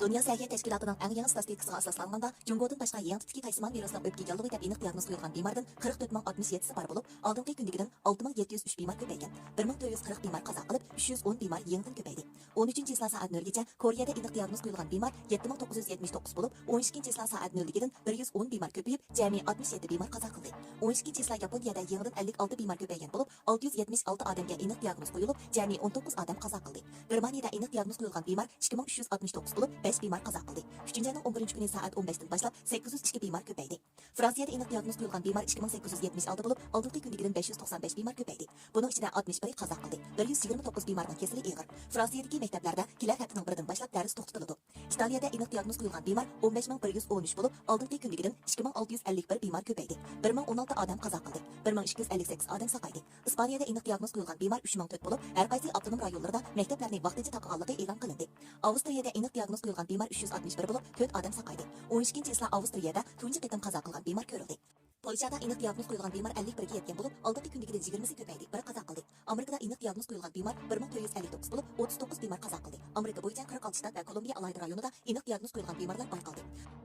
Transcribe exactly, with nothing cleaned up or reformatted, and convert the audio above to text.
دۇنيا سەھىيە تەشكىلاتىنىڭ ئەڭ يېڭى ستاتىستىكىسىغا ئاساسلانغاندا، جۇڭگودىن باشقا يېڭى تىپتىكى كايسىمان ۋىرۇسلۇق ئۆپكە ياللۇغى دەپ ئېنىق دىياگنوز قويۇلغان بىماردىن قىرىق تۆت مىڭ ئاتمىش يەتتىسى بار بولۇپ، ئالدىنقى كۈنىدىكىدىن ئالتە مىڭ يەتتە يۈز ئۈچ بىمار كۆپەيگەن. بىر مىڭ تۆت يۈز قىرىق بىمار قازا قىلىپ، ئۈچ يۈز ئون بىمار يېڭىدىن كۆپەيدى. ئون ئۈچىنچى چىسلا سائەت نۆلگىچە كورېيەدە ئېنىق دىياگنوز قويۇلغان بىمار يەتتە مىڭ توققۇز يۈز يەتمىش توققۇز بولۇپ، ئون ئىككىنچى چىسلا سائەت نۆلدىكىدىن بىر يۈز ئون بىمار كۆپىيىپ، جەمئىي ئاتمىش يەتتە بىمار قازا قىلدى. ئون ئىككىنچى چىسلا ياپونىيەدە يېڭىدىن ئەللىك ئالتە بىمار كۆپەيگەن بولۇپ، ئالتە يۈز يەتمىش ئالتە ئادەمگە ئېنىق دىياگنوز قويۇلۇپ، جەمئىي ئون توققۇز ئادەم قازا قىلدى. گېرمانىيەدە ئېنىق دىياگنوز قويۇلغان بىمار ئىككى مىڭ ئۈچ يۈز ئاتمىش توققۇز بولۇپ، بەش بىمار قازا قىلدى. ئۈچىنچى ئاينىڭ ئون بىرىنچى كۈنى سائەت ئون بەشتىن باشلاپ سەككىز يۈز ئىككى بىمار كۆپەيدى. فرانسىيەدە ئېنىق دىياگنوز قويۇلغان بىمار ئىككى مىڭ سەككىز يۈز يەتمىش ئالتە بولۇپ، ئالدىنقى كۈنىدىكىدىن بەش يۈز توقسان بەش بىمار كۆپەيدى. بۇنىڭ ئىچىدە ئاتمىش بىرى قازا قىلدى. بىر يۈز يىگىرمە توققۇز بىمارنىڭ كېسىلى ئېغىر. فرانسىيەدىكى مەكتەپلەردە كېلەر ھەپتىنىڭ بىرىدىن باشلاپ دەرس توختىتىلىدۇ. ئىتالىيەدە ئېنىق دىياگنوز قويۇلغان بىمار ئون بەش مىڭ بىر يۈز ئون ئۈچ بولۇپ، ئالدىنقى كۈنىدىكىدىن ئىككى مىڭ ئالتە يۈز ئەللىك بىر بىمار كۆپەيدى. بىر مىڭ ئون ئالتە ئادەم قازا قىلدى. بىر مىڭ ئىككى يۈز ئەللىك سەككىز ئادەم ساقايدى. ئىسپانىيەدە ئېنىق دىياگنوز قويۇلغان بىمار ئۈچ مىڭ تۆت بولۇپ، ھەر قايسى ئاپتونوم رايونلىرىدا مەكتەپلەرنى ۋاقتىنچە تاقىغانلىقى ئېلان قىلىندى. ئاۋسترىيەدە ئېنىق دىياگنوز قويۇلغان بىمار ئۈچ يۈز ئاتمىش بىر بولۇپ، تۆت ئادەم ساقايدى. ئون ئىككىنچى چىسلا ئاۋسترىيەدە تۇنجى قېتىم قازا قىلغان بىمار كۆرۈلدى. پولشادا ئېنىق دىياگنوز قويۇلغان بىمار ئەللىك بىرگە يەتكەن بولۇپ، ئالدىنقى كۈنىدىكىدىن يىگىرمىسى كۆپەيدى، بىرى قازا قىلدى. ئامېرىكىدا ئېنىق دىياگنوز قويۇلغان بىمار بىر مىڭ تۆت يۈز ئەللىك توققۇز بولۇپ، ئوتتۇز توققۇز بىمار قازا قىلدى. ئامېرىكا بويىچە قىرىق ئالتە شتات ۋە كولومبىيە ئالاھىدە رايونىدا ئېنىق دىياگنوز قويۇلغان بىمارلار بايقالدى.